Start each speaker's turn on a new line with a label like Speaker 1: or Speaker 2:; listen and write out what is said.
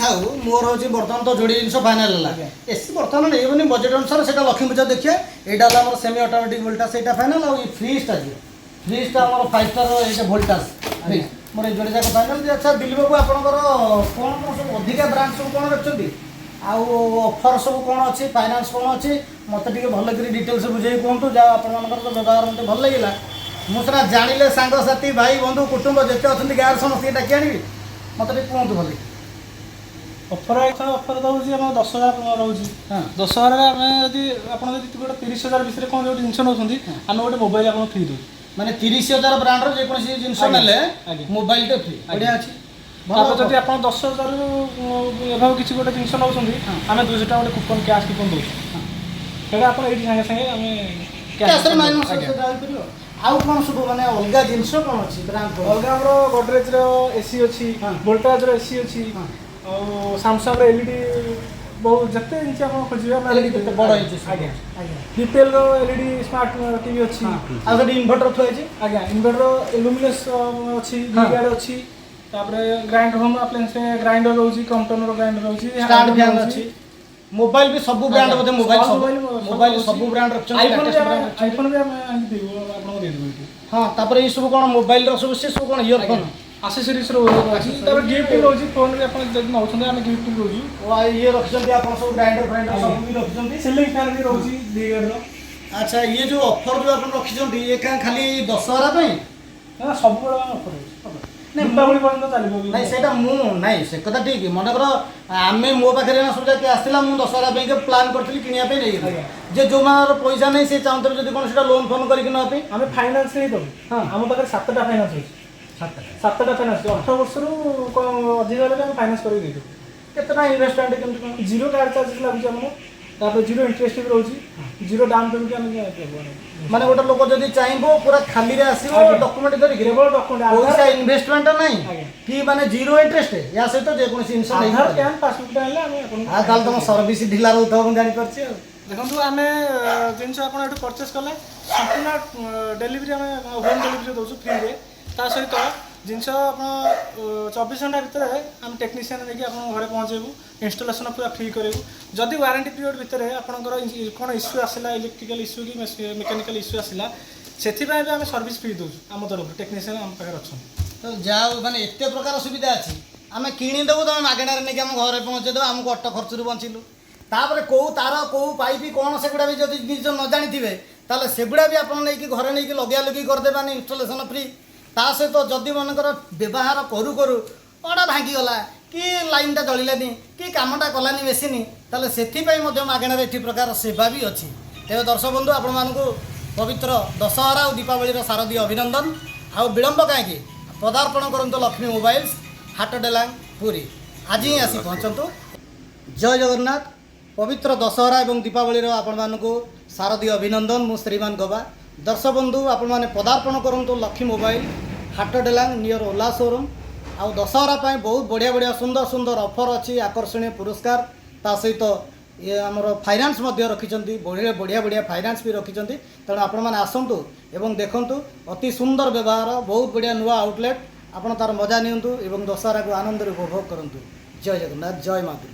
Speaker 1: ଥାଉ, ମୋର ହେଉଛି ବର୍ତ୍ତମାନ ତ ଯୋଡ଼ି ଜିନିଷ ଫାଇନାଲ ହେଲା। ଏସି ବର୍ତ୍ତମାନ ନେଇବନି ବଜେଟ୍ ଅନୁସାରେ, ସେଇଟା ଲକ୍ଷ୍ମୀ ପୂଜା ଦେଖିବା। ଏଇଟା ହେଲା ଆମର ସେମି ଅଟୋମେଟିକ୍ ଭୋଲ୍ଟାସ୍, ସେଇଟା ଫାଇନାଲ। ଆଉ ଏଇ ଫ୍ରିଜ୍ଟା ଯିବ, ଫ୍ରିଜ୍ଟା ଆମର 5 ଷ୍ଟାର, ଏଇଟା ଭୋଲ୍ଟାସ୍ ଫ୍ରିଜ୍। ମୋର ଏଇ ଯୋଡ଼ି ଯାକ ଫାଇନାଲ। ଆଚ୍ଛା ଦିଲ୍ଲୀପ ବାବୁ, ଆପଣଙ୍କର କ'ଣ କ'ଣ ସବୁ ଅଧିକା ବ୍ରାଣ୍ଡ ସବୁ କ'ଣ ରଖିଛନ୍ତି ଆଉ ଅଫର୍ ସବୁ କ'ଣ ଅଛି, ଫାଇନାନ୍ସ କ'ଣ ଅଛି, ମୋତେ ଟିକେ ଭଲ କରି ଡିଟେଲ୍ସ ବୁଝେଇ କୁହନ୍ତୁ। ଯାହା ଆପଣମାନଙ୍କର ତ ବ୍ୟବହାର ମୋତେ ଭଲ ଲାଗିଲା। ମୁଁ ସିନା ଜାଣିଲେ ସାଙ୍ଗସାଥି, ଭାଇ, ବନ୍ଧୁ, କୁଟୁମ୍ବ ଯେତେ ଅଛନ୍ତି ଗାଁରେ ସମସ୍ତଙ୍କୁ ଡାକି ଆଣିବି। ମୋତେ ଟିକେ କୁହନ୍ତୁ ଭଲ।
Speaker 2: ଅଫର ଅଫର ରହୁଛି ଆମର 10,000 ରହୁଛି। 10,000ରେ ଆମେ ଯଦି ଆପଣ ଯଦି ଗୋଟେ 30,000 ଭିତରେ କ'ଣ ଗୋଟେ ଜିନିଷ ନେଉଛନ୍ତି, ଆମେ ଗୋଟେ ମୋବାଇଲ ଆପଣଙ୍କୁ ଫ୍ରି ଦେଉଛୁ।
Speaker 1: ମାନେ 30,000 ବ୍ରାଣ୍ଡର ଯେକୌଣସି ଜିନିଷ ନେଲେ ମୋବାଇଲଟେ ଫ୍ରି। ବଢ଼ିଆ ଅଛି, ଭଲ।
Speaker 2: ତାପରେ ଯଦି ଆପଣ 10,000ରୁ ଏଭାବ କିଛି ଗୋଟେ ଜିନିଷ ନେଉଛନ୍ତି, ଆମେ 200 ଟଙ୍କା ଗୋଟେ କୁପନ୍, କ୍ୟାସ୍ କୁପନ୍ ଦେଉଛୁ। ସେଇଟା ଆପଣ ଏଇଠି ସାଙ୍ଗେ ସାଙ୍ଗେ ଆମେ
Speaker 1: କ୍ୟାସ୍ରେ ମାଇନସ୍
Speaker 2: ଆଜ୍ଞା।
Speaker 1: ହେଇପାରିବ। ଆଉ କ'ଣ ସବୁ ମାନେ ଅଲଗା ଜିନିଷ କ'ଣ ଅଛି ବ୍ରାଣ୍ଡ?
Speaker 2: ଅଲଗା ଆମର ଗଡରେଜର ଏସି ଅଛି, ଭୋଲ୍ଟାଜର ଏସି ଅଛି, ଆଉ ସାମସଙ୍ଗର ଏଲଇଡି, ବହୁତ ଯେତେ ଜିନିଷ ଆପଣ ଖୋଜିବେ ଆମେ
Speaker 1: LED କେତେ ବଡ଼ ହେଇଛି ସବୁ।
Speaker 2: ଆଜ୍ଞା, ବିପିଏଲ ର ଏଲଇଡି ସ୍ମାର୍ଟ ଟିଭି ଅଛି।
Speaker 1: ଆଉ ସେଠି ଇନଭର୍ଟର ଥୁଆ ହେଇଛି।
Speaker 2: ଆଜ୍ଞା, ଇନଭର୍ଟର ଲୁମିନସ୍ ଅଛି, ଭିଗାର୍ଡ ଅଛି। ତାପରେ ଗ୍ରାଇଣ୍ଡର, ହୋମ୍ ଆପ୍ଲାଏନ୍ସ ଗ୍ରାଇଣ୍ଡର ରହୁଛି, କ୍ରମ୍ପଟନର ଗ୍ରାଇଣ୍ଡର ରହୁଛି।
Speaker 1: ଷ୍ଟାଣ୍ଡ ଫ୍ୟାନ୍ ଅଛି। ମୋବାଇଲ ବି ସବୁ ବ୍ରାଣ୍ଡ ବୋଧେ ମୋବାଇଲ
Speaker 2: ସବୁ
Speaker 1: ସବୁ
Speaker 2: ମୋବାଇଲ ସବୁ
Speaker 1: ମୋବାଇଲ
Speaker 2: ରହୁଛି।
Speaker 1: ସବୁ ବ୍ରାଣ୍ଡ ରଖିଛନ୍ତି।
Speaker 2: ଆଇଫୋନ ବି
Speaker 1: latest
Speaker 2: ଆମେ
Speaker 1: brand ରଖିଛନ୍ତି।
Speaker 2: ଆଇଫୋନ ବି ଆମେ ଆଣିକି ଦେଇଦେବୁ, ଆପଣଙ୍କୁ ଦେଇଦେବୁ ଏଇଠି।
Speaker 1: ହଁ, ତାପରେ ଏଇ ସବୁ କ'ଣ ମୋବାଇଲର ସବୁ, ସେ ସବୁ କ'ଣ ଇୟରଫୋନ୍?
Speaker 2: ଆସେସରିଜ୍ ରହୁଛି। ତାପରେ ଗିଫ୍ଟ ରହୁଛି। ଫୋନ୍ ବି ଆପଣ ଯଦି ନେଉଛନ୍ତି, ଆମେ ଗିଫ୍ଟ ରହୁଛି।
Speaker 1: ଓ, ଆଉ ଇଏ ରଖିଛନ୍ତି ଆପଣ ସବୁ ଗ୍ରାଇଣ୍ଡର ଫ୍ରାଇଣ୍ଡର ସବୁ ବି ରଖିଛନ୍ତି।
Speaker 2: ସିଲିଂ ଫ୍ୟାନ୍ ବି ରହୁଛି ଭିଗାର୍ଡର।
Speaker 1: ଆଚ୍ଛା, ଇଏ ଯୋଉ ଅଫର ଯୋଉ ଆପଣ ରଖିଛନ୍ତି, ଇଏ କାଁ ଖାଲି ଦଶହରା ପାଇଁ?
Speaker 2: ନା, ସବୁବେଳେ ଆମେ ଅଫର ରହୁଛି।
Speaker 1: ନାଇଁ,
Speaker 2: ଦୀପାବଳି ପର୍ଯ୍ୟନ୍ତ ଚାଲିବ ବି।
Speaker 1: ନାଇଁ, ସେଇଟା ମୁଁ ନାଇଁ, ସେ କଥା ଠିକ। ମନେକର ଆମେ ମୋ ପାଖରେ ଏଇନା ସବୁ ଯାକ ଆସିଥିଲା, ମୁଁ ଦଶହରା ପାଇଁ ପ୍ଲାନ୍ କରିଥିଲି କିଣିବା ପାଇଁ, ନେଇଗଲି। ଯେ ଯୋଉମାନଙ୍କର ପଇସା ନାହିଁ, ସେ ଚାହୁଁଥିବେ ଯଦି କ'ଣ ସେଟା ଲୋନ୍ ଫୋନ୍ କରିକି ନେବା ପାଇଁ?
Speaker 2: ଆମେ ଫାଇନାନ୍ସ ହିଁ ଦେବୁ। ଆମ ପାଖରେ ସାତଟା ଫାଇନାନ୍ସ ଅଛି।
Speaker 1: ସାତଟା?
Speaker 2: ସାତଟା ଫାଇନାନ୍ସ। 18 ବର୍ଷରୁ କଣ ଅଧିକ ହେଲେ ବି ଆମେ ଫାଇନାନ୍ସ କରିକି ଦେଇଦେବୁ।
Speaker 1: କେତେ ଟଙ୍କା ଇନଭେଷ୍ଟମେଣ୍ଟ, କେମିତି କ'ଣ?
Speaker 2: ଜିରୋ କାର୍ଡ଼ ଚାର୍ଜେସ୍ ଲାଗୁଛି ଆମର। ତାପରେ ଜିରୋ ଇଣ୍ଟରେଷ୍ଟ ବି ରହୁଛି, ଜିରୋ ଡାଉନ୍ ପେମେଣ୍ଟ ଆମେ ଦେବୁ ଆମେ।
Speaker 1: ମାନେ ଗୋଟେ ଲୋକ ଯଦି ଚାହିଁବ ପୁରା ଖାଲିରେ ଆସିବ ଡକୁମେଣ୍ଟ ଧରିକି,
Speaker 2: କେବଳ ଡକୁମେଣ୍ଟ।
Speaker 1: ପଇସା ଇନଭେଷ୍ଟମେଣ୍ଟ ନାହିଁ କି ମାନେ ଜିରୋ ଇଣ୍ଟରେଷ୍ଟ, ୟା ସହିତ ଯେକୌଣସି ଜିନିଷ
Speaker 2: ଆଧାର,
Speaker 1: ନେଇପାରିବ।
Speaker 2: ପ୍ୟାନ୍, ପାସବୁକ୍ଟା ହେଲେ ଆମେ ଆପଣଙ୍କୁ
Speaker 1: ଆଉ ତାହେଲେ ତମ ସର୍ଭିସ ଢିଲା ରହୁଥିବ, ମୁଁ ଜାଣିପାରୁଛି ଆଉ।
Speaker 2: ଦେଖନ୍ତୁ, ଆମେ ଜିନିଷ ଆପଣ ଏଠୁ ପରଚେସ୍ କଲେ ସମ୍ପୂର୍ଣ୍ଣ ଡେଲିଭରି, ଆମେ ହୋମ୍ ଡେଲିଭରି ଦେଉଛୁ ଫ୍ରିରେ। ତା ସହିତ ଜିନିଷ ଆପଣ 24 ଘଣ୍ଟା ଭିତରେ ଆମେ ଟେକ୍ନିସିଆନ୍ ନେଇକି ଆପଣଙ୍କ ଘରେ ପହଞ୍ଚେଇବୁ, ଇନଷ୍ଟଲେସନ୍ ପୁରା ଫ୍ରି କରିବୁ। ଯଦି ୱାରେଣ୍ଟି ପିରିୟଡ଼ ଭିତରେ ଆପଣଙ୍କର କ'ଣ ଇସ୍ୟୁ ଆସିଲା, ଇଲେକ୍ଟ୍ରିକାଲ ଇସ୍ୟୁ କି ମେକାନିକାଲ ଇସ୍ୟୁ ଆସିଲା, ସେଥିପାଇଁ ବି ଆମେ ସର୍ଭିସ୍ ଫ୍ରି ଦେଉଛୁ। ଆମ ତରଫରୁ ଟେକ୍ନିସିଆନ୍ ଆମ ପାଖରେ ଅଛନ୍ତି।
Speaker 1: ତ ଯାହା ହଉ, ମାନେ ଏତେ ପ୍ରକାର ସୁବିଧା ଅଛି। ଆମେ କିଣିଦେବୁ, ତମେ ମାଗଣାରେ ନେଇକି ଆମ ଘରେ ପହଞ୍ଚେଇଦେବ, ଆମକୁ ଅଟୋ ଖର୍ଚ୍ଚରୁ ବଞ୍ଚିଲୁ। ତାପରେ କେଉଁ ତାର, କେଉଁ ପାଇପ୍ କ'ଣ, ସେଗୁଡ଼ା ବି ଯଦି ନିଜ ନ ଜାଣିଥିବେ, ତାହେଲେ ସେଗୁଡ଼ା ବି ଆପଣ ନେଇକି ଘରେ ନେଇକି ଲଗିଆ ଲଗି କରିଦେବେ, ମାନେ ଇନଷ୍ଟଲେସନ୍ ଫ୍ରି। ତା ସହିତ ଯଦି ମନେକର ବ୍ୟବହାର କରୁ କରୁ ଅଡ଼ା ଭାଙ୍ଗିଗଲା କି ଲାଇନ୍ଟା ଜଳିଲାନି କି କାମଟା କଲାନି ମେସିନ୍, ତାହେଲେ ସେଥିପାଇଁ ମଧ୍ୟ ମାଗଣାରେ ଏଠି ପ୍ରକାର ସେବା ବି ଅଛି। ତେବେ ଦର୍ଶକ ବନ୍ଧୁ, ଆପଣମାନଙ୍କୁ ପବିତ୍ର ଦଶହରା ଆଉ ଦୀପାବଳିର ଶାରଦୀୟ ଅଭିନନ୍ଦନ। ଆଉ ବିଳମ୍ବ କାହିଁକି? ପଦାର୍ପଣ କରନ୍ତୁ ଲକ୍ଷ୍ମୀ ମୋବାଇଲ୍ସ, ହାଟ ଡେଲାଙ୍ଗ, ପୁରୀ। ଆଜି ହିଁ ଆସି ପହଞ୍ଚନ୍ତୁ। ଜୟ ଜଗନ୍ନାଥ। ପବିତ୍ର ଦଶହରା ଏବଂ ଦୀପାବଳିର ଆପଣମାନଙ୍କୁ ଶାରଦୀୟ ଅଭିନନ୍ଦନ। ମୁଁ ଶ୍ରୀମାନ ଗବା। ଦର୍ଶକ ବନ୍ଧୁ, ଆପଣମାନେ ପଦାର୍ପଣ କରନ୍ତୁ ଲକ୍ଷ୍ମୀ ମୋବାଇଲ, ହାଟ ଡେଲାଙ୍ଗ, ନିୟର ଓଲା ସୋରୁମ୍। ଆଉ ଦଶହରା ପାଇଁ ବହୁତ ବଢ଼ିଆ ବଢ଼ିଆ ସୁନ୍ଦର ସୁନ୍ଦର ଅଫର୍ ଅଛି, ଆକର୍ଷଣୀୟ ପୁରସ୍କାର, ତା ସହିତ ଇଏ ଆମର ଫାଇନାନ୍ସ ମଧ୍ୟ ରଖିଛନ୍ତି। ବଢ଼ିଆ ବଢ଼ିଆ ବଢ଼ିଆ ଫାଇନାନ୍ସ ବି ରଖିଛନ୍ତି। ତେଣୁ ଆପଣମାନେ ଆସନ୍ତୁ ଏବଂ ଦେଖନ୍ତୁ ଅତି ସୁନ୍ଦର ବ୍ୟବହାର, ବହୁତ ବଢ଼ିଆ ନୂଆ ଆଉଟଲେଟ୍। ଆପଣ ତାର ମଜା ନିଅନ୍ତୁ ଏବଂ ଦଶହରାକୁ ଆନନ୍ଦରେ ଉପଭୋଗ କରନ୍ତୁ। ଜୟ ଜଗନ୍ନାଥ, ଜୟ ମା ଦୁର୍ଗା।